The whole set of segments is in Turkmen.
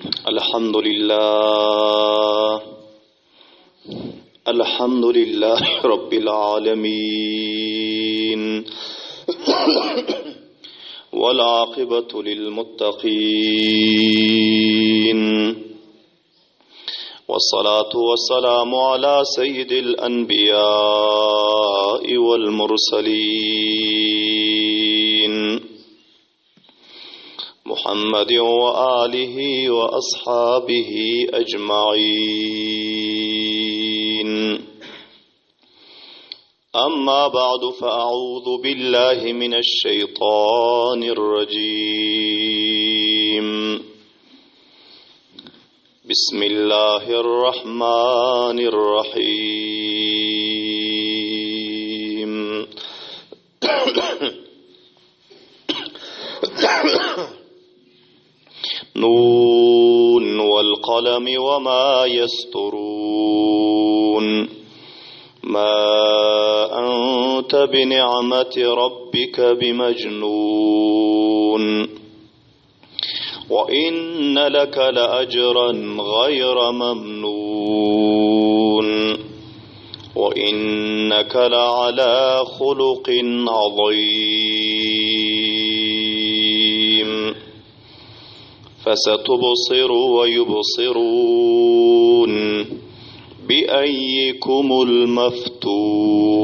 الحمد لله الحمد لله رب العالمين والعاقبة للمتقين والصلاة والسلام على سيد الأنبياء والمرسلين محمد وآله وأصحابه أجمعين أما بعد فأعوذ بالله من الشيطان الرجيم بسم الله الرحمن الرحيم نون والقلم وما يسطرون ما أنت بنعمة ربك بمجنون وإن لك لأجرا غير ممنون وإنك لعلى خلق عظيم فستبصر ويبصرون بأيكم المفتون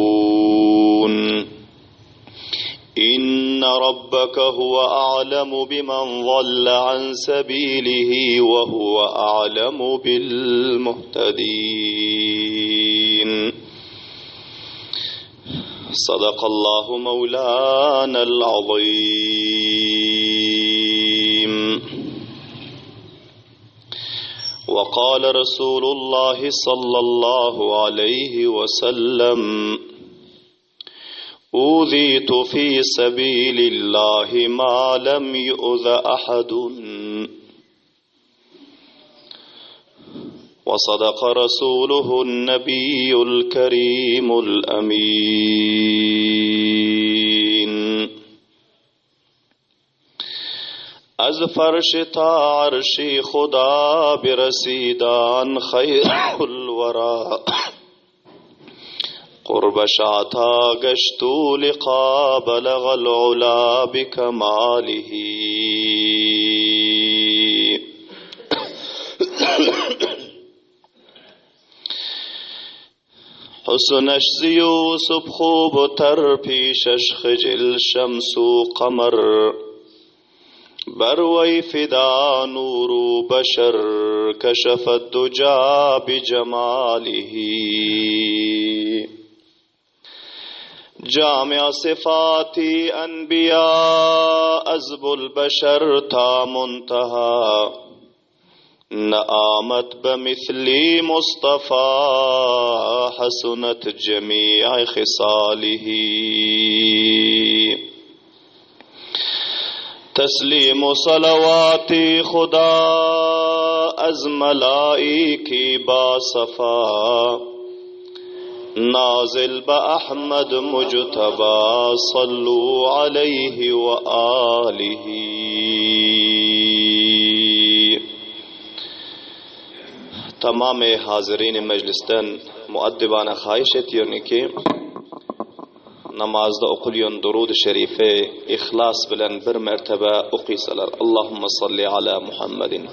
إن ربك هو أعلم بمن ضل عن سبيله وهو أعلم بالمهتدين صدق الله مولانا العظيم وقال رسول الله صلى الله عليه وسلم أوذيت في سبيل الله ما لم يؤذ أحد وصدق رسوله النبي الكريم الأمين از فرش تا عرش خدا برسیدان خیر الورا قرب شعتا گشت لقا بلغ العلا بكماله حسنش ز یوسف خوب تر پیشش خجل شمس و قمر بر وی فدا نور بشر کشف الدجا بجماله جامع صفات انبیاء ازب البشر تا منتها نآمد بمثل مصطفى حسنت جميع خصاله تسلیم صلوات خدا از ملائکی با صفا نازل بأحمد مجتبى صلوا عليه وآله Tamam hazirin mejlisden muaddibana haýyş etýärin ki, namazda okulýan durud-y şerifi ihlas bilen bir mertebe okysalar. Allahumma salli ala Muhammedin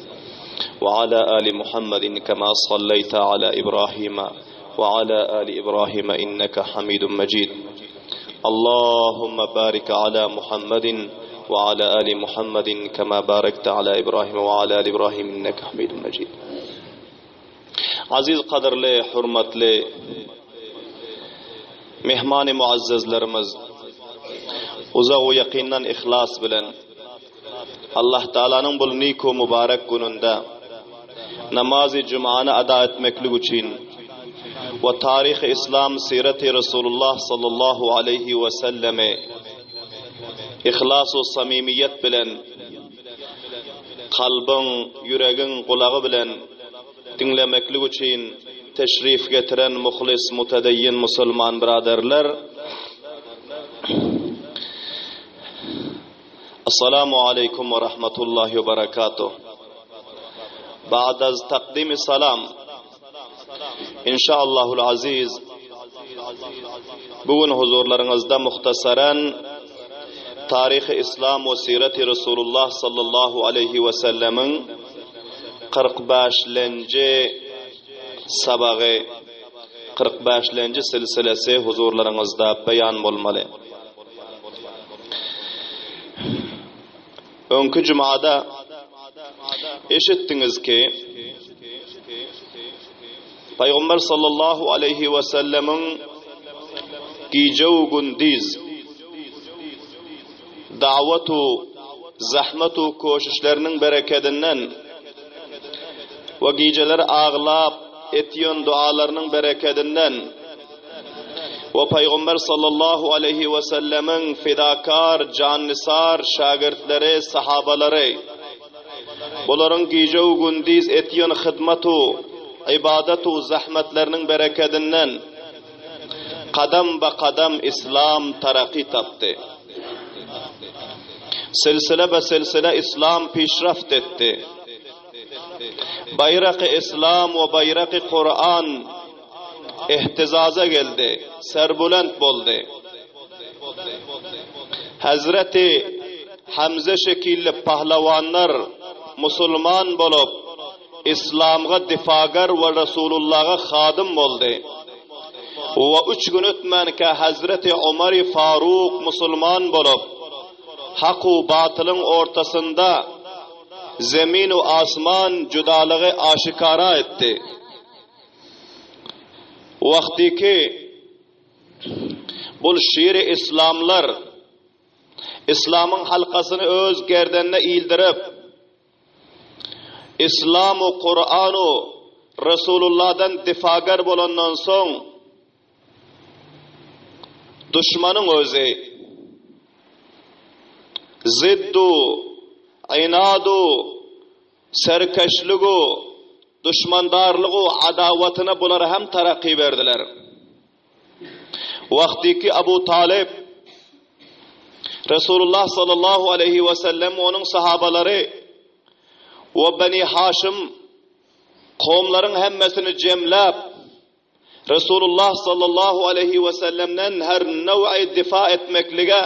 ve ala ali Muhammedin kema salleýte ala İbrahim ve ala ali İbrahim inneke hamidun mecid. Allahumma barik ala Muhammedin ve ala ali Muhammedin kema barekte ala İbrahim ve ala ali İbrahim inneke hamidun mecid. Aziz gadyrly, hurmatly mehmany muazzezlerimiz, uzak we ýakyndan yhlas bilen Allah Tagalanyň bul niku mubarek gününde namazy jumany ada etmeklik üçin we taryhy yslam syrety Resulullah sallallahu aleýhi we sellemi yhlas we samimiýet bilen kalbyň, ýüregiň gulagy bilen diňlemeklik üçin teşrif getiren muhlis, mutedeýin musulman byraderler! Assalamu aleýkum we rahmetullahi we berekatuh. Ba'daz takdimi salam, inşaallahul aziz, bu gün huzurlaryňyzda muhtasaran Taryhy Islam we Sireti Resulullah sallallahu aleýhi we sellemiň 45-lenji sabagy, 45-lenji silsilesi huzurlaryňyzda beýan bolmaly. Öňki jumada eşitdiňiz ki, Pygamber sallallahu aleýhi we sellemiň gije-u gündiz dawat-u zahmet-u köşüşleriniň berekedinden we gijeler aglap etýän dualarynyň berekedinden we Pygamber sallallahu aleýhi we sellemiň fidakar, jannisar şägirtleri, sahabalary, bularyň gije-u gündiz etýän hyzmat-u, ybadat-u zahmetleriniň berekedinden kadam ba kadam islam taraky tapdy. Silsile be silsile islam pişraft etdi. Baýraky islam we baýraky Kuran ihtizaza geldi, serbülent boldy. Hezreti Hamze şekilli pahlawanlar musulman bolup, Islamga difagar we Resulullaha hadym boldy. We üç gün ötmänkä Hezreti Omary Faruk musulman bolup, hak-u batylyň ortasynda zemin-u asman judalygy aşikara etdi. Wagtyky bul şiri islamlar islamyň halkasyny öz gerdenine ildirip, Islam-u Kuran-u Resulullahdan difagar bolandan soň, duşmanyň özi ziddu, inadu, Serkeşligu, duşmandarlygu adawatyna bular hem taraky berdiler. Wagtyky Abu Talyp Resulullah sallallahu aleýhi we sellem onuň sahabalary we Beni Haşym kowumlaryň hemmesini jemläp Resulullah sallallahu aleýhi we sellemden her now'i difa etmeklige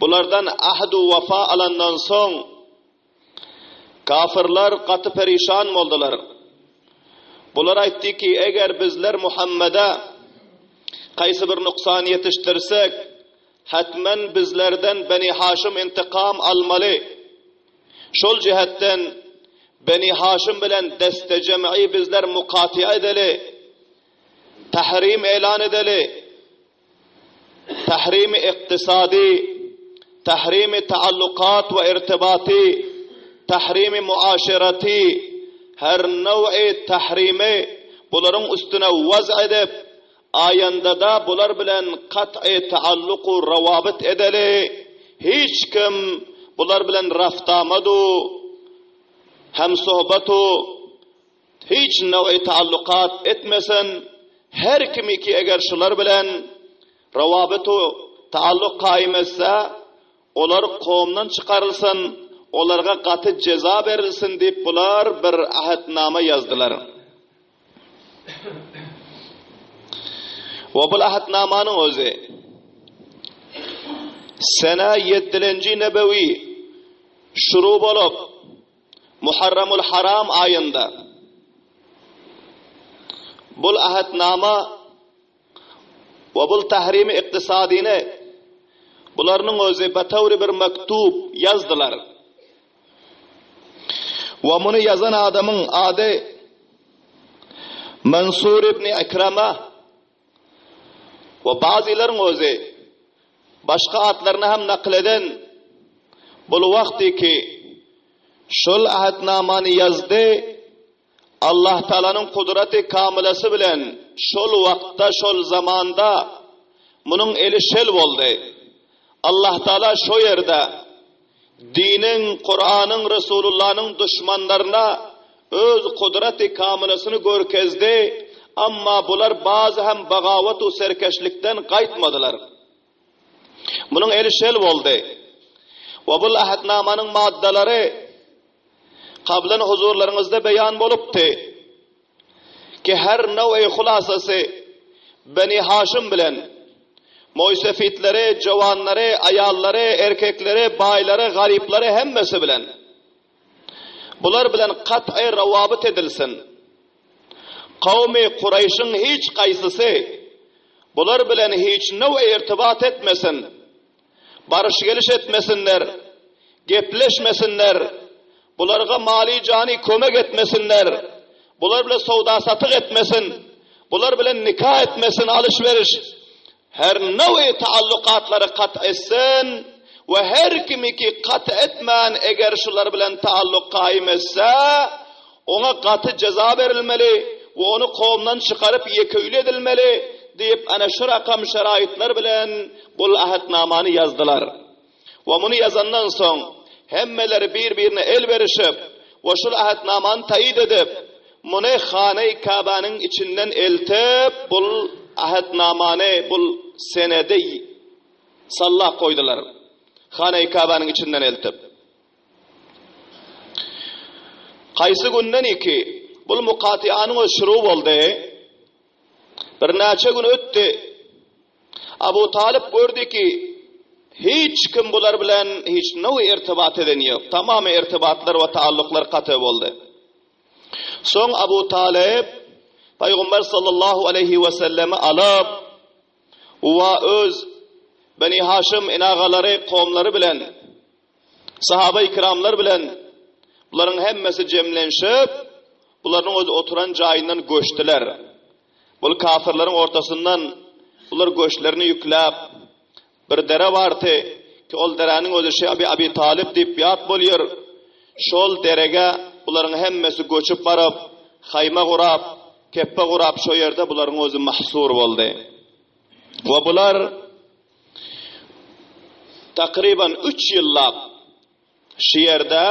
bulardan ahd-u wafa alandan soň Kafyrlar gaty perişan boldular. Bular aýtdy ki, eger bizler Muhammede kaýsy bir nuksan ýetişdirsek, hetmen bizlerden Beni Haşym intikam almaly. Şol jihetden Beni Haşym bilen deste-jem'i bizler mukatia edeli, tahrim elan edeli. Tahrimi ykdysady, tahrimi taallukat we irtibaty, tahrimi muaşeraty, her now'i tahrimi bularyň üstüne waz edip, aýandada bular bilen kat'y taalluku rawabyt edeli, hiç kim bular bilen raftamadu, hemsohbatu, Hiç now'i taallukat etmesin, her kimiki eger şular bilen rowabytu taalluk kaýym etse, olar kowumdan çykarylsyn, olarga gaty jeza berilsin diýip bular bir ahdnama ýazdylar. We bul ahdnamanyň özi sene ýeddilenji nebewi şuru bolup, Muharramul Haram aýynda bul ahdnama we bul tahrimi ykdysadyny bularynyň özi betawry bir mektub ýazdylar. We muny ýazan adamyň ady Mansur ibn Ikrama We bazylaryň özi başga atlaryny hem nakyl eden bul wagty ki, şol ahdnamany ýazdy, Allah Taalanyň kudraty kamylasy bilen şol wagtda, şol zamanda munuň eli şel boldy. Allah Taala şo ýerde diniň, Kuranyň, Resulullanyň duşmanlaryna öz kudraty kamylasyny görkezdi, amma bular bazy hem bagawat u serkeşlikden gaýtmadylar. Munuň eli şel boldy. We bul ahdnamanyň maddalary. Kablan huzurlaryňyzda beýan bolupdy ki her now'i hulasasy Beni Haşym bilen moýsefitleri, jowanlary, aýallary, erkekleri, baýlary, garyplary hemmesi bilen bular bilen kat'y rawabyt edilsin. Kowmy Kureýşiň hiç gaýsysy bular bilen hiç now'i irtibat etmesin. Baryş-geliş etmesinler, gepleşmesinler, bularga maly-jany kömek etmesinler, bular bilen söwda-satyk etmesin, bular bilen nika etmesin, alyş-beriş, her nöwi taallukatlary kat etsin we her kimiki kat etmän eger şular bilen taalluk kaýym etse, oňa gaty jeza berilmeli we ony kowumdan çykaryp ýeke-öýli edilmeli diýip ana şu rakam şeraýytlar bilen bul ähtnamany ýazdylar. We muny ýazandan soň hemmeleri bir-birine el berişip we şul ähtnamany taýyt edip muny Hanaý Käbäniň içinden eltip bul ähtnamany bul senedi sallap goýdular. Hanaý Käbäniň içinden eltip. Haýsy günden iki, bul mukatyanyň özi şuru boldy. Birnäçe gün ötdi. Abu Talyp gördi ki, hiç kim bular bilen hiç nöwi irtibat eden ýok. Tamamy irtibatlar we taalluklar kate boldy. Soň Abu Talyp Pygamber sallallahu aleýhi we sellemi alyp, we öz Beni Haşym inagalary, kowumlary bilen Sahaba-i kiramlar bilen bularyň hemmesi jemlenşip, bularyň öz oturan jaýyndan göçdüler. Bul kafirleriň ortasyndan bular göçlerini ýükläp, bir dere bardy ki, ol deräniň özi Şe'bi Abi Talyp diýip ýat bolýar. Şol derege bularyň hemmesi göçüp baryp, haýma gurap, kepbe gurap şo ýerde bularyň özi mahsur boldy. We bular Takryban üç ýyllap şu ýerde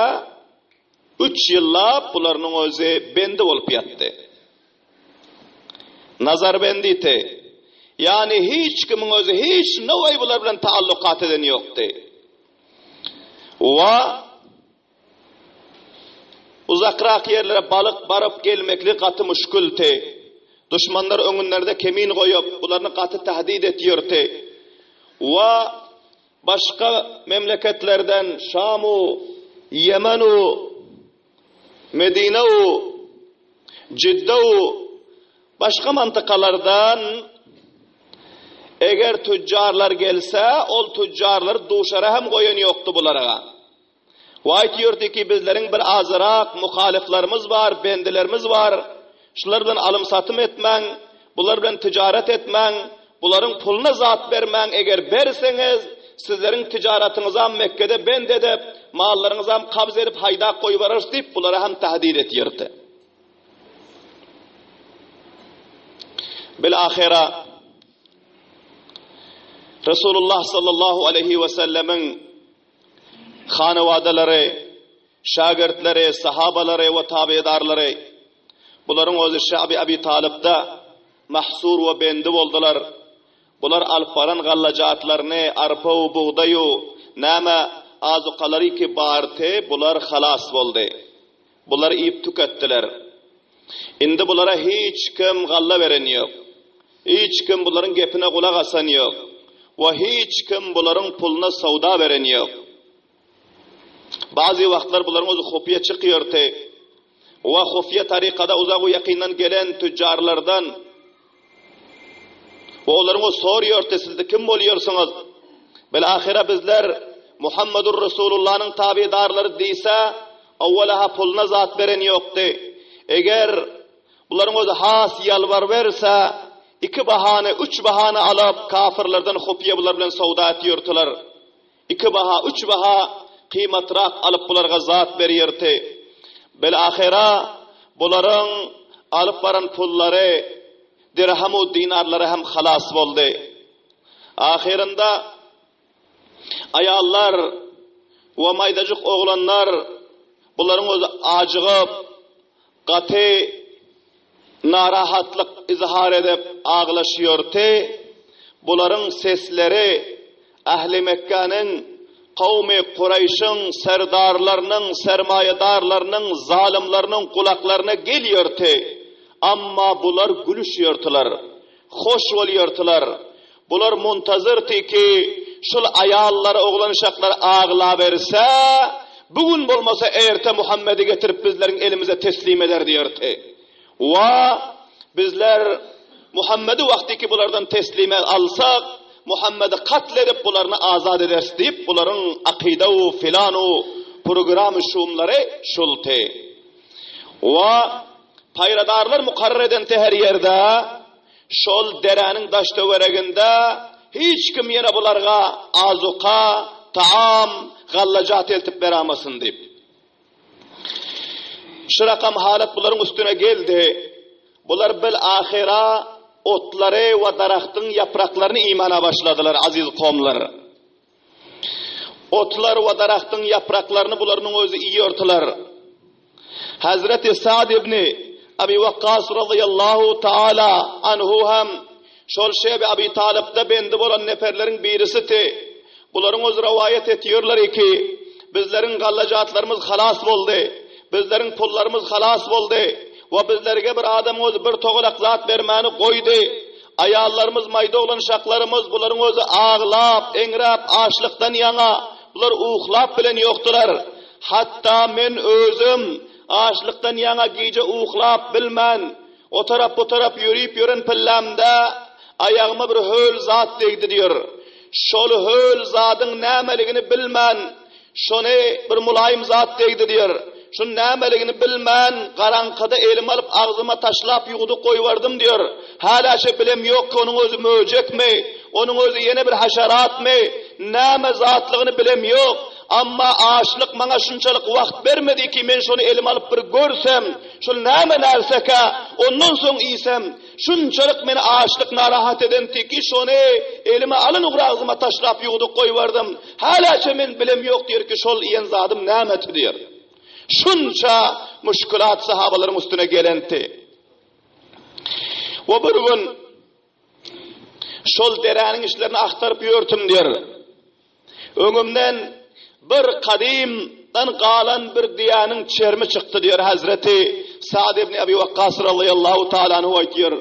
üç ýyllap bularynyň özi bendi bolup ýatdy. Nazarbenditi. Ýagny hiç kimiň özi hiç nowaý bular bilen taallukat eden ýokdy. Wa Uzakrak ýerlere balyk baryp gelmeklik gaty muşkilti. Duşmanlar öňünlerde kemin goýup, bularyny gaty tähdit etýärti. We başga memleketlerden Şam-u, Ýemen-u, Medine-u, Jidde-u, başga mantykalardan eger tüjjarlar gelse, ol tüjjarlar duşara hem goýan ýokdy bulara. Waýt ýördi ki, bizleriň bir azyrak muhalyflarymyz bar, bendilerimiz bar. Şular bilen alym-satym etmäň, bular bilen tijaret etmäň, bularyň puluna zat bermäň, eger berseňiz, sizleriň tijaratyňyzam Mekgede bend edip, mallaryňyzam kabz edip haýdap goýbararys diýip, bulara hem tahdid etýärdi. Bil-ahyra Resulullah sallallahu aleýhi we sellemiň Hanawadalary, şägirtleri, sahabalary we tabedarlary, bularyň özi Şabi Abi Talypda mahsur we bendi boldular. Bular alyp baran gallajatlaryny, arpa-u, bugdaý-u, näme azukalary ki bardy, bular halas boldy. Bular iýip tüketdiler. Indi bulara hiç kim galla beren ýok. Hiç kim bularyň gepine gulak asan ýok we hiç kim bularyň puluna sowda beren ýok. Bazy wagtlar bularyň özi hupiýa çykýardy we hufiýa tarykada uzak-u ýakyndan gelen tüjjarlardan we olaryň özi soraýardy, Siz kim bolýarsyňyz? Bil-ahyra bizler Muhammedur Resulullanyň tabedarlary diýse, owwala-ha puluna zat beren ýokdy. Eger Bularyň özi has ýalbaryberse, iki bahany, üç bahany alyp, kafirlerden hupiýa bular bilen sowda etýärtiler. Iki baha, üç baha kymatrak alyp bularga zat berýärti. Bil-ahyra bularyň alyp baran pullary, dirhem-u dinarlary hem halas boldy. Ahyrynda aýallar we maýdajyk oglanlar bularyň özi ajygyp, Gaty narahatlyk izhar edip aglaşýorty, bularyň sesleri ähli Mekgäniň kowmy Kureýşiň serdarlarynyň, sermaýadarlarynyň, zalymlarynyň gulaklaryna gelýärdi. Amma bular gülüşýärdiler. Hoş bolýardylar. Bular muntazyrdy ki, şul aýallar, oglan-uşaklar aglaberse, bu gün bolmasa erte Muhammedi getirip bizleriň elimize teslim eder diýerdi. Wa bizler Muhammedi wagtyky bulardan teslime alsak, Muhammedi katl edip bularyny azat ederis diýip, bularyň akyda-u filan-u programy şumlary şulty. Wa paýradarlar mukarrar eden her ýerde, Şol deräniň daş-töwereginde hiç kim ýene bularga azuka, taam, gallajat eltip beramasyn diýip. Şu rakam halat bularyň üstüne geldi. Bular bil-ahyra otlary we daragtyň ýapraklaryny iýmäne başladylar, aziz kowumlar. Otlar we daragtyň ýapraklaryny bularynyň özi iýertiler. Hazreti Sa'd ibn Abi Wakkas razyýallahu taala anhu hem şol şebi Abi Talypda bendi bolan neperleriň birisidi. Bularyň özi rowaýat etýärler ki, bizleriň gallajatlarymyz halas boldy, bizleriň pullarymyz halas boldy we bizlerge bir adamyň özi bir togalak zat bermäni goýdy. Aýallarymyz, maýda oglan şaklarymyz, bularyň özi aglap, eňräp, açlykdan ýaňa, bular uklap bilen ýokdular. Hatda men özüm açlykdan ýaňa gije uklap bilmän, o tarap, bu tarap ýörüp ýören pillämde aýagyma bir höl zat degdi diýer. Şol höl zadyň nämeligini bilmän, Şony bir mulaýym zat degdi diýer. Şuny nämeligini bilmän, garaňkyda elime alyp agzyma taşlap ýuwdup goýberdüm diýer. Häläşe bilem ýok ki onuň özi möjekmi, onuň özi ýene bir haşaratmy, näme zatlygyny bilem ýok. Amma açlyk maňa şunçalyk wagt bermedi ki men şony elime alyp bir görsem, şul näme närsekä, ondan soň iýsem. Şunçalyk meni açlyk narahat eden teki şony elime alyn ugra agzyma taşlap ýuwdup goýberdüm. Häläçe men bilem ýok diýer ki şol iýen zadym nämeti diýer. Şunça muşkulat sahabalaryň üstüne gelenti. We bir gün şol deräniň işlerini agtaryp ýörtüm diýer. Öňümden bir kadymdan galan bir düýäniň çermi çykdy diýer Hazreti Sa'd ibn Abi Wakkas razyýallahu taala anhu aýtýar.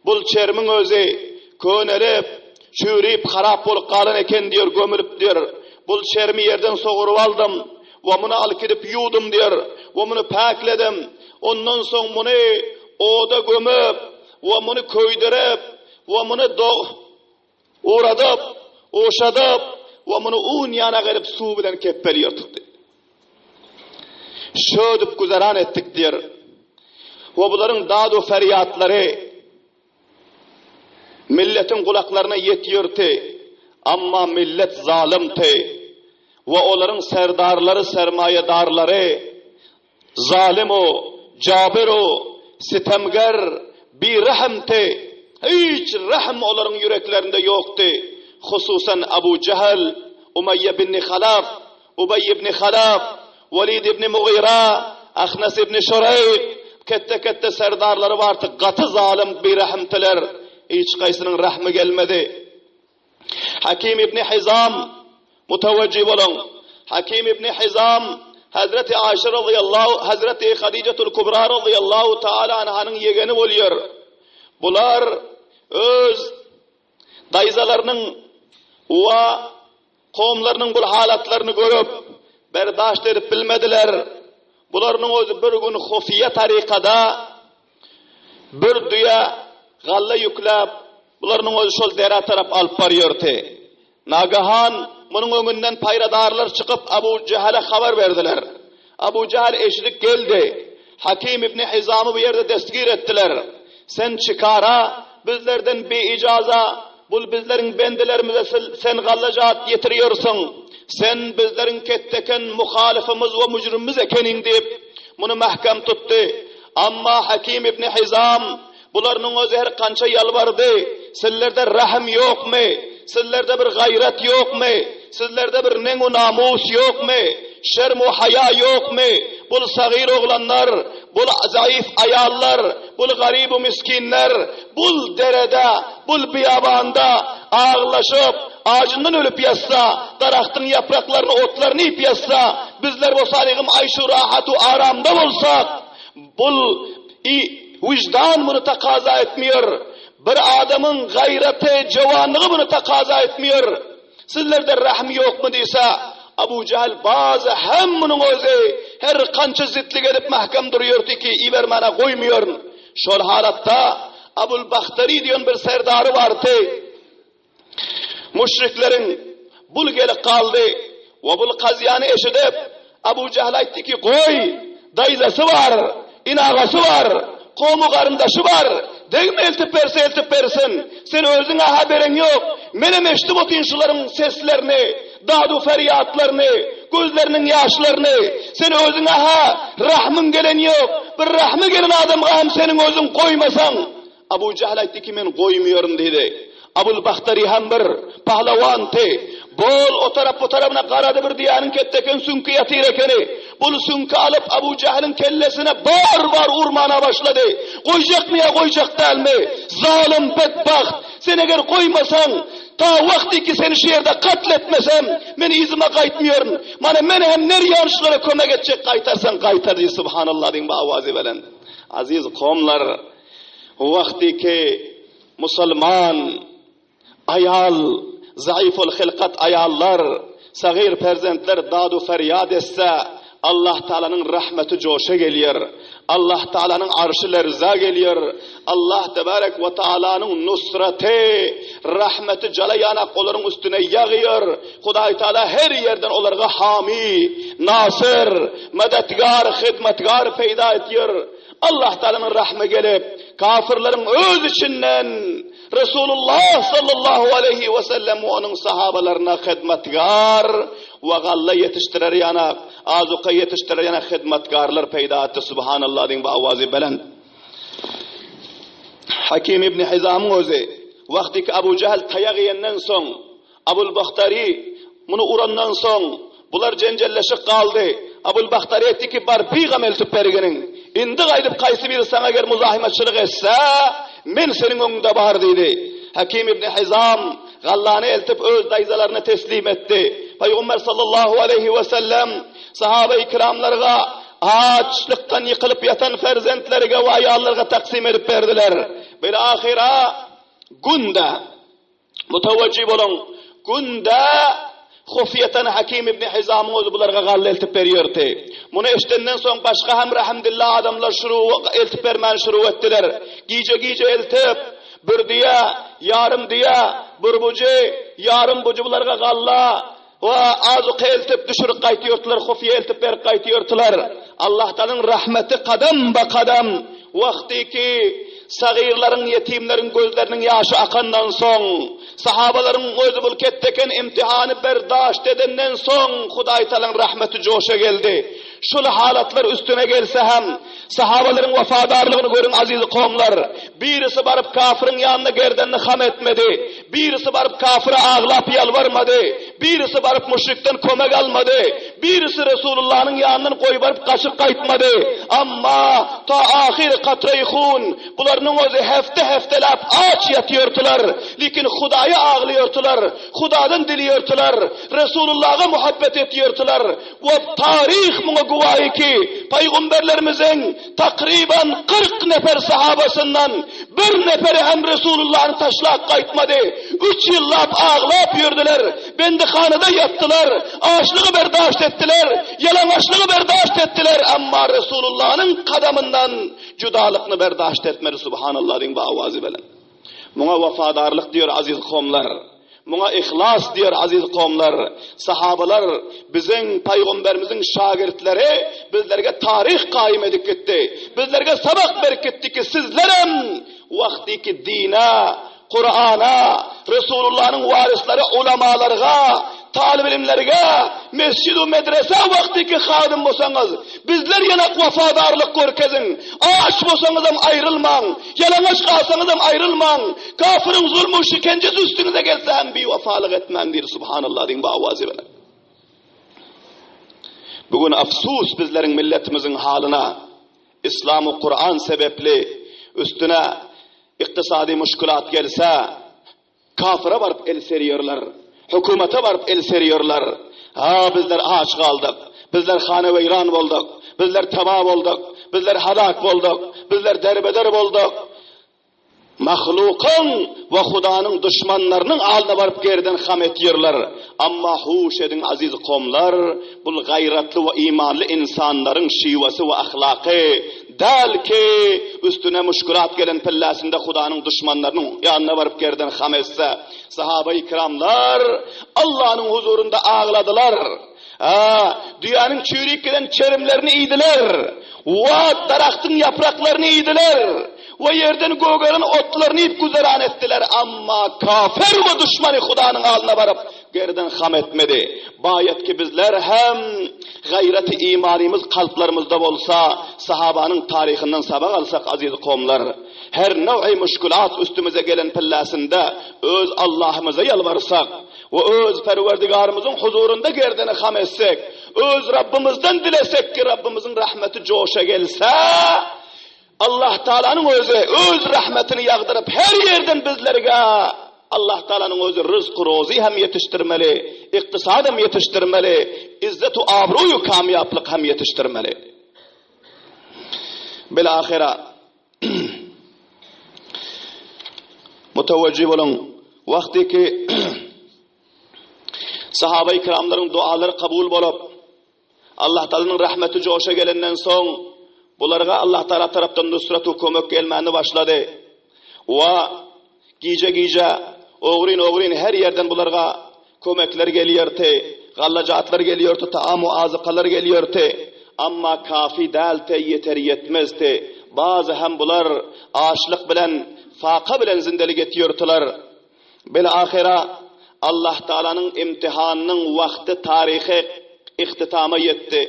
Bul çermiň özi könelip, çüýrüp, harap bolup galan eken diýer, gömülip diýer. Bul çermi ýerden soguryp aldym we muny alyp gidip ýuwdum diýer we muny päkledim. Ondan soň muny oda gömüp we muny köýdürip we muny Uradyp, uşadyp we muny un ýana gelip suw bilen kepbeli ýyrtykdy. Şödüp güzeran etdik diýer. We bularyň dad-u ferýatlary milletiň gulaklaryna ýetýärdi. Amma millet zalymdy we olaryň serdarlary, sermaýadarlary Zalym-u, jabyr-u, sitemger, birehimdi. Hiç rehm olaryň ýüreklerinde ýokdy. Hususan Abu Jähil, Umaýýa ibn Halaf, Ubaý ibn Halaf, Welid ibn Mugyra, Ahnas ibn Şureýk, ketde-ketde serdarlary bardy, gaty zalym, birehimdiler. Hiç haýsynyň rehmi gelmedi. Hakim ibn Hizam, mutawajjih boluň. Hakim ibn Hizam Hazreti Aýşe razyýallahu, Hazreti Hadijatul Kubra razyýallahu taala anhanyň ýegeni bolýar. Bular öz daýzalarynyň we kowumlarynyň bu halatlaryny görüp, berdaşt edip bilmediler. Bularynyň özi bir gün hufiýa tarykada Bir düýä galla ýükläp, bularynyň özi şol derä tarap alyp barýardy. Nagahan munuň öňünden paýradarlar çykyp, Abu Jähele habar berdiler. Abu Jähel eşidip geldi. Hakim ibn Hizamy bu ýerde destgir etdiler. Sen çikara, bizlerden bi-ijaza, bul bizleriň bendelerimize sen galla-jat ýetirýärsiň. Sen bizleriň ketdeken muhalyfymyz we müjrimimiz ekeniň diýip, muny mähkem tutdy. Amma Hakim ibn Hizam bularynyň özi her kança ýalbardy, Sizlerde rähim ýokmy? Sizlerde bir gaýrat ýokmy? Sizlerde bir neň-u namus ýokmy? Şerm-u haýa ýokmy? Bul sagyr oglanlar, bul zaif aýallar, bul garyb-u miskinler, bul derede, bul biýabanda. Aglaşyp, ajyndan ölüp ýatsa, daragtyň ýapraklaryny, otlaryny iýip ýatsa, bizler bolsa alygym aýşu rahatu aramda bolsak, bul i wyždan muny takaza etmeýär. Bir adamyň gaýraty, jowanlygy muny takaza etmeýär. Sizlerde rähm ýokmy diýse, Abu Jähl bazy hem munuň özi her kança zitlik edip mähkem durýardy ki, ibermäne goýmaýaryn. Şol halatda Abul Bahtary diýen bir serdary bardy. Müşrikleriň bul gelip galdy we bul kazyýany eşidip, Abu Jähl aýtdy ki, Goý, daýzasy bar, inagasy bar, kowmy-garyndaşy bar, degme eltip berse eltip bersin, sen özüň-ä habereň ýok, menem eşidip otyryn şularyň seslerini, dad-u-ferýatlaryny, gözleriniň ýaşlaryny, sen özüňe-hä rahmyň gelen ýok, bir rahmy gelen adamga hem seniň özüň goýmasaň, Abu Jähl aýtdy ki, men goýmaýaryn diýdi. Abul Bahtary hem bir pahlawandy. Bol o tarap bu tarapyna garady bir diýäniň ketde eken süňki ýatyr ekeni. Bul süňki alyp Abu Jähliň kellesine bar-bar urmana başlady. Goýjakmy ýa goýjak dälmi? Zalym betbagt! Sen eger goýmasaň, ta wagty ki seni şu ýerde katl etmesem, men yzyma gaýtmaýaryn. Mana men hem nerýançlara kömek etjek gaýtarsaň gaýtar diýdi. Subhanallah diýiň bu awazy belent. Aziz kowumlar! Wagty ki musulman aýal, zaiful hylkat aýallar, sagyr perzentler dad-u ferýat etse, Allah Taalanyň rahmeti joşa gelýär. Allah Taalanyň arşy lerza gelýär. Allah tebarek we Taalanyň nusraty, rahmeti jala ýanak olaryň üstüne ýagýar. Hudaý Taala her ýerden olarga hamy, nasyr, medetgar, hyzmatgar peýda etýär. Allah Taalanyň rahmy gelip, kafirleriň öz içinden Resulullah sallallahu aleýhi we sellem we onuň sahabalaryna hyzmatgar we galla ýetişdirer ýanak, azuka ýetişdirer ýanak hyzmatgarlar peýda etdi. Subhanallah diýiň bu awazy belent. Hakim ibn Hizamyň özi wagtyky Abu Jahl taýak iýenden soň Abul Bahtary muny urandan soň, bular jenjelleşip galdy. Abul Bahtary aýtdy ki, Bar, pygam eltip berginiň. Indi gaýdyp kaýsy biri saňa eger muzahymatçylyk etse, men seniň öňüňde bar diýdi. Hakim ibn Hizam gallany eltip öz daýzalaryna teslim etdi. Pygamber sallallahu aleýhi we sellem sahaba-i kiramlarga açlykdan ýykylyp ýatan perzentlerige we aýallarga taksym edip berdiler. Bil-ahyra günde Mutawajjih boluň, günde hufiýatan Hakim ibn Hizamyň özi bularga galla eltip berýärdi. Muny eşidenden soň başga hem rehimdilli adamlar şuru eltip bermäni şuru etdiler. Gije-gije eltip, bir düýe, ýarym düýe, bir bujy, ýarym bujy bularga galla we azuka eltip düşürip gaýtýardylar, hufiýa eltip berip gaýtýardylar. Allahtalyň rahmeti kadam-ba-kadam wagtyky sagyrlaryň, ýetimleriň gözleriniň ýaşy akandan soň, sahabalaryň özi bul ketdeken imtihany berdaşt edenden soň Hudaýtalaň rahmeti joşa geldi. Şul halatlar üstüne gelse hem, Sahabalaryň wepadarlygyny görüň aziz kowumlar! Birisi baryp kafyryň ýanyna gerdenini ham etmedi. Birisi baryp kafyra aglap ýalbarmady. Birisi baryp müşrikden kömek almady. Birisi Resulullanyň ýanyndan goýbaryp gaçyp gaýtmady. Amma ta ahyry katraýy hun, bularynyň özi hefte-hefteläp aç ýatýardylar. Lekin Hudaýa aglaýardylar. Hudadan dileýärdiler. Resulullaga muhabbet etýärdiler. We taryh muňa güwahi ki, pygamberlerimiziň takryban 40 nefer sahabasyndan bir neferi hem Resulullany taşlap gaýtmady. Üç ýyllap aglap ýördüler, bendihanada ýatdylar, açlygy berdaşt etdiler, ýalaňaçlygy berdaşt etdiler, emma Resulullanyň kadamyndan judalykny berdaşt etmedi. Subhanallah diýiň bu awazy bilen. Muňa wepadarlyk diýer aziz kowumlar. Muňa yhlas diýer aziz kowumlar. Sahabalar biziň pygamberimiziň şagirtleri bizlerge taryh gaýym edip gitdi. Bizlerge sabak berip gitdi ki sizlerem wagtyky dine, Kurana, Resulullanyň waryslary ulamalarga, talyp ilimlerge, mesjid we medrese wagtyky hadym bolsaňyz, bizler ýanak wepadarlyk görkeziň. Aç bolsaňyzam aýrylmaň. Ýalaňaç galsaňyzam aýrylmaň, kafyryň zulmy şikenjesi üstüňize gelse hem biwepalyk etmäň diýdi Subhanallah diýiň bu awazy bilen. Bu gün afsus bizleriň milletimiziň halyna Islam we Kuran sebepli üstüne ykdysady muşkulat gelse. Kafyra baryp el serýärler. Hökümete baryp el serýärler. Ha, bizler aç galdyk. Bizler hanaweýran bolduk. Bizler taba bolduk. Bizler halak bolduk. Bizler derbeder bolduk. Mahlukyň we Hudanyň duşmanlarynyň alyna baryp gerden ham etýärler. Amma huş ediň aziz komlar, bul gaýratly we imanly ynsanlaryň şiwesi we ahlaky däl ki, üstüne muşkulat gelen pilläsinde Hudanyň duşmanlarynyň ýanyna baryp gerden ham etse. Sahabaýy kiramlar Allanyň huzurynda agladylar. A, düýäniň çüýrük giden çerimlerini iýdiler. Wa, daragtyň ýapraklaryny iýdiler. We ýerden gögeren otlaryny iýip güzeran etdiler. Amma kafir we duşmany Hudanyň alyna baryp, gerden ham etmedi. Baýat ki bizler hem gaýraty imanymyz kalplarymyzda bolsa, sahabanyň taryhyndan sabak alsak aziz kowumlar. Her now'i muşkulat üstümize gelen pilläsinde öz Allahymyza ýalbarsak, We öz Perwerdigarymyzyň huzurynda gerdeni ham etsek, öz Rabbymyzdan dilesek ki, Rabbymyzyň rahmeti joşa gelse, Allah Taalanyň özi öz rahmetini ýagdyryp her ýerden bizlerge Allah Taalanyň özi ryzk rozy hem ýetişdirmeli, ykdysat hem ýetişdirmeli, izzet u abruý kamýaplyk hem ýetişdirmeli. Bil ahira Mutawajjih boluň. Wagty ki sahaba-i kiramlaryň dualary kabul bolup, Allah Taalanyň rahmeti joşa gelenden soň, bularga Allah Taala tarapdan nusrat we kömek gelmäni başlady. Wa Gije-gije, ogryn-ogryn her ýerden bularga kömekler gelýärdi, gallajatlar gelýärdi, taam-u azykalar gelýärdi. Amma kafi däldi, ýeter-ýetmezdi. Bazy hem bular açlyk bilen, faka bilen zindelik etýärdiler. Bil-ahyra Allahtagalanyň imtihanynyň wagty, taryhy ihtitama ýetdi.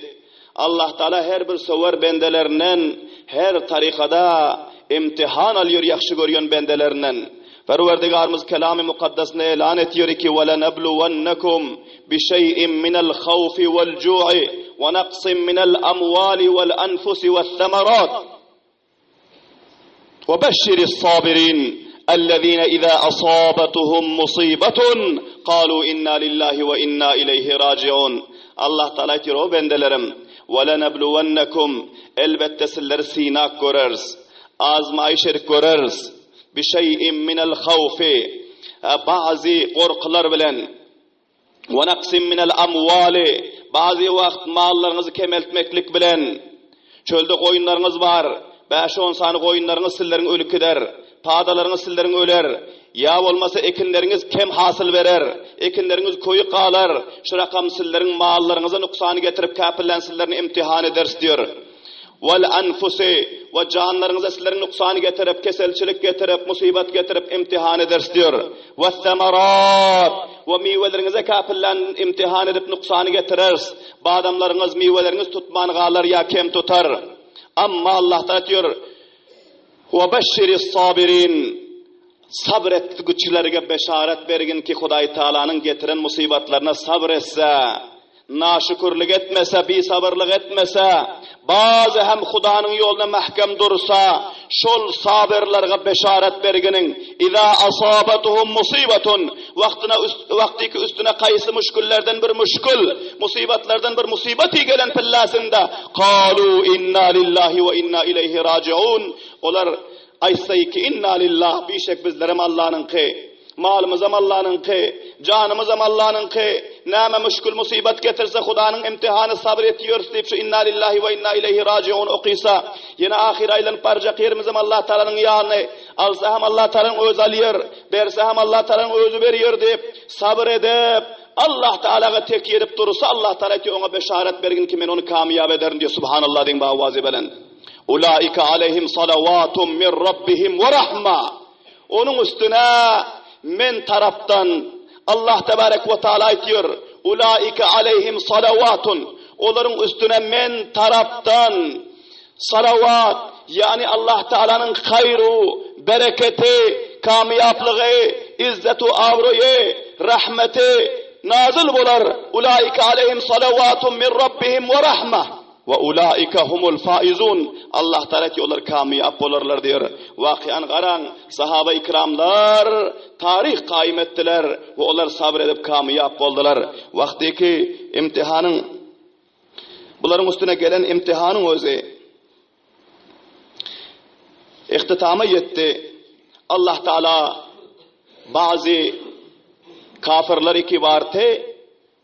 Allahtagala her bir söwer bendelerinden her tarykada imtihan alýar ýagşy görýän bendelerinden. Perwerdigarymyz Kelamy Mukaddesinde elan etýär ki, Welenebluwennekum bişeýin minel hawfi wel ju'i we naksin minel amwali wel enfusi wes-semerat. وبشر الصابرين الذين إذا أصابتهم مصيبة قالوا إنا لله وإنا إليه راجعون Allah Taala aýtýar, o bendelerim, وَلَنَبْلُوَنَّكُمْ Elbetde sizleri synap göreris, azmaýyş edip göreris, بِشَيْءٍ مِنَ الْخَوْفِ Bazy gorkular bilen, Wa naksin minel amwali, Bazy wagt mallaryňyzy kemeltmeklik bilen, çölde goýunlaryňyz bar, bäş-on sany goýunlaryňyz sizleriň ölüp gider, padalaryňyz sizleriň öler, ýa bolmasa ekinleriňiz kem hasyl berer, ekinleriňiz köýük galar, şu rakam sizleriň mallaryňyza nuksan getirip käpirlän sizlerini imtihan ederis diýer. Wal anfusi, we janlaryňyza sizleriň nuksan getirip, keselçilik getirip, musybat getirip imtihan ederis diýer. Wes-semarat, we miweleriňize käpirlän imtihan edip nuksan getireris. Badamlaryňyz, miweleriňiz tutman galar ýa kem tutar. Amma Allah Taala diýer, Wa beşşiris-sabirin, Sabyr etgüçilerge beşaret bergin ki, Hudaý Taalanyň getiren musybatlaryna sabyr etse, naşükürlik etmese, bisabyrlyk etmese, bazy hem Hudanyň ýoluna mähkem dursa, şol sabyrlarga beşaret berginiň, Iza asabatuhum musybatun, wagtyna wagtyky üstüne kaýsy müşküllerden bir müşkül, musybatlardan bir musybaty gelen pillasynda, kalu inna lillahi we inna ileýhi rajiun, olar Aýtsaýky, Inna lillah, bişek bizlerem Allanyňky, malymyzam Allanyňky, janymyzam Allanyňky, näme müşgil musybat getirse Hudanyň imtihany sabyr etýäris diýip şu Inna lillahi we inna ileýhi rajiun okysa, ýene ahyr aýlanyp barjak ýerimizem Allah Tagalanyň ýany, alsa hem Allah Tagalanyň özi alýar, berse hem Allah Tagalanyň özi berýär diýip, sabyr edip, Allah Tagalaga tekýe edip dursa Allah Tagala aýtýar oňa beşaret bergin ki men ony kamýap ederin diýýär, Subhanallah diýiň bawazy belent. Ulaika aleýhim salawatun min rabbihim we rahma. Onuň üstüne men tarapdan Allah tebarek we taala aýtýar, Ulaika aleýhim salawatun. Olaryň üstüne men tarapdan salawat, ýagny Allah Taalanyň haýru, bereketi, kamýaplygy, izzetu abroýy, rahmeti nazyl bolar. Ulaika aleýhim salawatun min rabbihim we rahma. We ulaika humul faizun. Allah Taala ki olar kamyap bolarlar diýer. Wakyany garaň, sahaba ikramlar taryh kaýym etdiler we olar sabyr edip kamyap boldular. Wagtyky imtihanyň bularyň üstüne gelen imtihanyň özi ihtitama ýetdi. Allah Taala bazy kafirler iki barty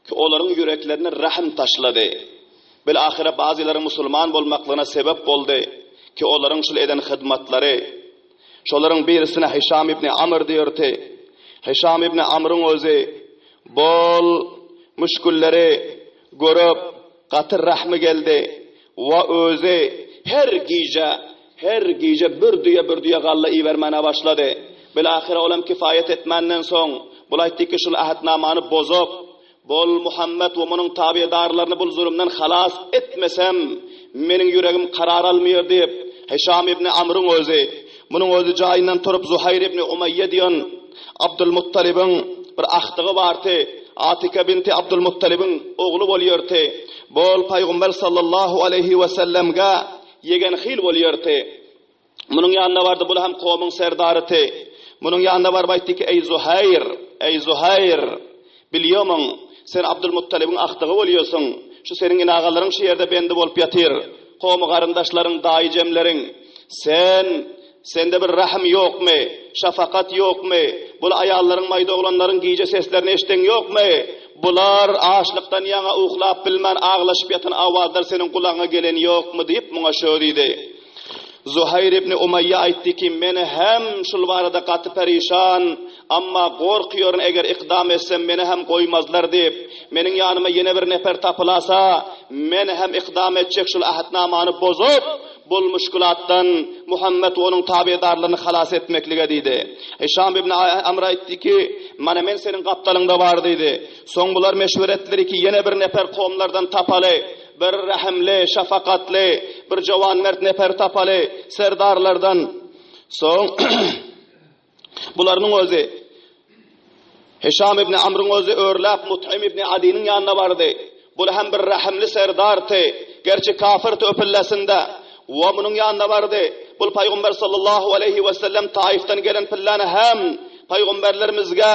Ki olaryň ýüreklerine rähim taşlady. Bil-ahyra bazylaryň musulman bolmaklygyna sebep boldy, ki olaryň şul eden hyzmatlary. Şolaryň birisine Hişam ibni Amr diýerdi. Hişam ibni Amryň özi bol müşgilleri görüp, gaty rähmi geldi we özi her gije, her gije bir düýe, bir düýe galla ibermäne başlady. Bil-ahyra olam kifaýat etmänden soň, bul aýtdy ki, şul ähtnamany bozup, bol Muhammet we munuň tabedarlaryny bul zulumdan halas etmesem, meniň ýüregim karar almaýar diýip, Hişam ibni Amryň özi, munuň özi jaýyndan turup Zuhaýr ibni Umaýýa diýen Abdulmuttalybyň bir agtygy bardy, Atika binti Abdulmuttalybyň ogly bolýardy. Bol Paýgamber sallallahu aleýhi wesellemge ýegen hil bolýardy. Munuň ýanyna bardy, bul hem kowumyň serdarydy. Munuň ýanyna baryp aýtdy ki, Eý Zuhaýr, eý Zuhaýr, bilýomyň, sen Abdulmuttalybyň agtygy bolýarsyň, şu seniň inagalaryň şu ýerde bendi bolup ýatyr, kowmy-garyndaşlaryň, daýy-jemleriň. Sen, sende bir rähim ýokmy, şafakat ýokmy, bul aýallaryň, maýda oglanlaryň gije seslerini eşdeň ýokmy? Bular açlykdan ýaňa uklap bilmän aglaşyp ýatan awazlar seniň gulagyňa gelen ýokmy diýip, muňa şö diýdi. Zuhaýr ibn Umaýýa aýtdy ki, Men hem şul barada gaty perişan, amma gorkýaryn eger ykdam etsem meni hem goýmazlar diýip, meniň ýanyma ýene bir neper tapylasa, men hem ykdam etjek şul ähtnamany bozup, bul muşkulatdan Muhammet we onuň tabedarlaryny halas etmeklige diýdi. Hişam ibn Amr aýtdy ki, Mana men seniň gapdalyňda bar diýdi. Soň bular meşwere etdiler ki, ýene bir neper kowumlardan tapaly. Bir rähimli, şapakatly, bir jowanmert neper tapaly serdarlardan. Soň bularynyň özi Hişam ibn Amryň özi örläp Mut'im ibn Adiniň ýanyna bardy. Bul hem bir rähimli serdardy. Gerçi kafirdi öpüllesinde. We munuň ýanyna bardy. Bul paýgamber sallallahu aleýhi we sellem Taifden gelen pillany hem paýgamberlerimizge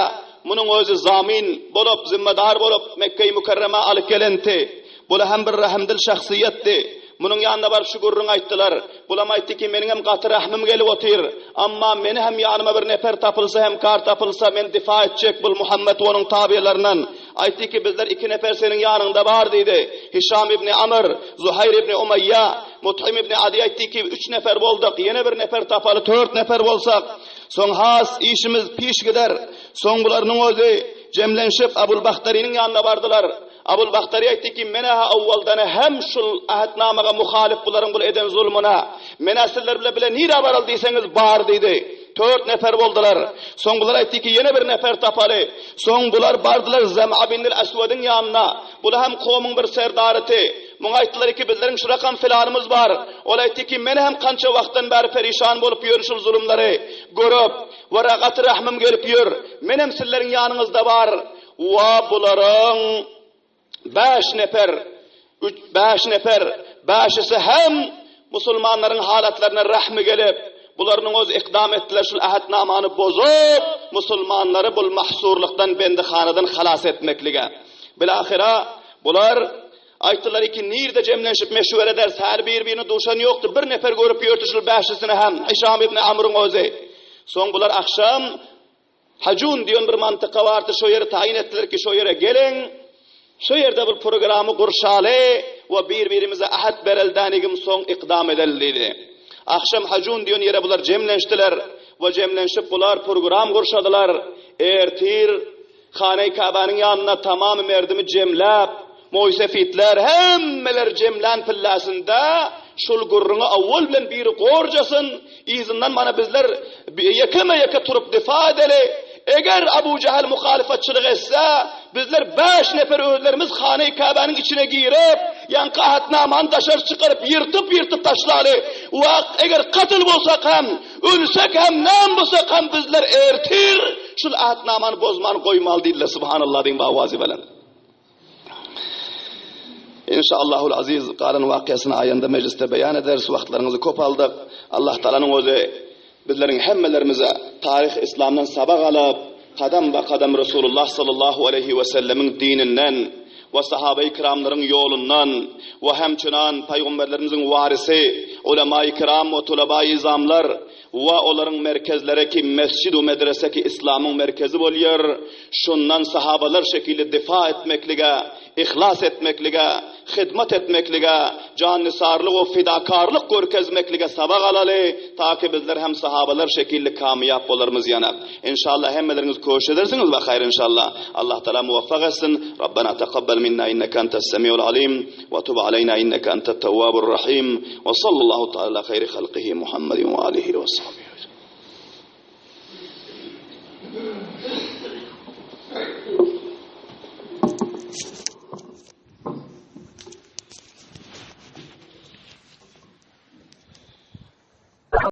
munuň özi zamin bolup, zimmedar bolup Mekge-i Mükerremä alyp gelenti. Bul hem bir rehimdil şahsyýetdi. Munuň ýanyna baryp şu gürrüňi aýtdylar. Bulam aýtdy ki, meniňem gaty rähmim gelip otyr. Amma meni hem ýanyma bir neper tapylsa, hemkar tapylsa, men difa etjek bul Muhammet we onuň tabylaryndan. Aýtdy ki, bizler iki neper seniň ýanyňda bar diýdi. Hişam ibni Amr, Zuhaýr ibni Umaýýa, Mut'ym ibni Ady aýtdy ki, üç nefer bolduk, ýene bir nefer tapaly, tört nefer bolsak, soň has işimiz piş gider. Soň bularynyň özi jemlenşip Abul Bahtarynyň ýanyna bardylar. Abul Bahtary aýtdy ki, Men-ä owaldan hem şul ähtnamaga muhalyf bularyň bul eden zulmuna. Men-ä sizler bile bile nirä baraly diýseňiz bar diýdi. Tört nefer boldular. Soň bular aýtdy ki, ýene bir nefer tapaly. Soň bular bardylar Zam'a binil Aswediň ýanyna. Bul hem kowumyň bir serdarydy. Muňa aýtdylar ki, bizleriň şu rakam filanymyz bar. Ol aýtdy ki, men hem kança wagtdan bäri perişan bolup ýörün şul zulumlary görüp we gaty rahmym gelip ýör. Menem sizleriň ýanyňyzda bar. Wa bularyň bäş nefer, üç, bäş nefer, bäşisi hem musulmanlaryň halatlaryna rähmi gelip, bularynyň öz ikdam etdiler şul ähtnamany bozup, musulmanlary bul mahsurlykdan, bendihanadan halas etmeklige. Bilahyra bular aýtdylar ki, nirde jemlenşip meşwere ederis, her bir-birine duşan ýokdy, bir nefer görüp ýördi şul bäşisini hem, Hişam ibn Amryň özi. Soň bular agşam Hajun diýen bir mantyka bardy, şo ýeri taýyn etdiler ki, şo ýere geliň, şo ýerde bir programy gurşaly we bir-birimize äht bereldänigim soň ykdam edeli diýdi. Agşam Hajun diýen ýere bular jemlenşdiler we jemlenşip bular program gurşadylar. Ertir Hanaý Kabanyň ýanynda tamamy merdimi jemläp, Moýsefitler hemmeler jemlän pilläsinde şul gürrüňi owwal bilen biri gorjasyn, yzyndan mana bizler ýekeme-ýeke turup difa edeli. Eger Abu Jähil muhalyfatçylyk etse, bizler bäş nefer özlerimiz Hanaý Käbäniň içine girip, ýaňky ahtnamany daşary çykaryp, ýyrtyp-ýyrtyp taşlaly. We eger katyl bolsak hem, ölsek hem, näme bolsak hem bizler ertir şul ahtnamany bozman goýmaly diýdiler. Subhanallah diýiň bu awazy bilen. Inşallahul aziz galan wakyýasyny aýanda mejlisde beýan ederis. Wagtlaryňyzy köp aldyk. Allah Taalanyň özi bizleriň hemmelerimize taryh islamdan sabak alyp, kadam ba kadam Resulullah sallallahu aleýhi we sellemiň dininden we sahabeýi kiramlaryň ýolundan we hemçinan paýgamberlerimiziň warysy ulemaýy kiram we tulabaýy izamlar we olaryň merkezleri ki mesjid we medrese ki islamyň merkezi bolýar şundan sahabalar şekilli difa etmeklige yhlas etmeklige, hyzmat etmeklige, jannisarlyk we fidakarlyk görkezmeklige sabak alaly, taki bizler hem sahabalar şekilli kamyýap bolarmyz ýanak. Enşalla hemmeleriňiz köşüş edersiňiz we haýr enşalla. Allah Taala muwaffak etsin. Rabbena takabbal minna inneke entes semiul alim we tub aleyna inneke entet tewwabur rahim we sallallahu taala ala haýri halkihi Muhammedin we alihi we sahbihi.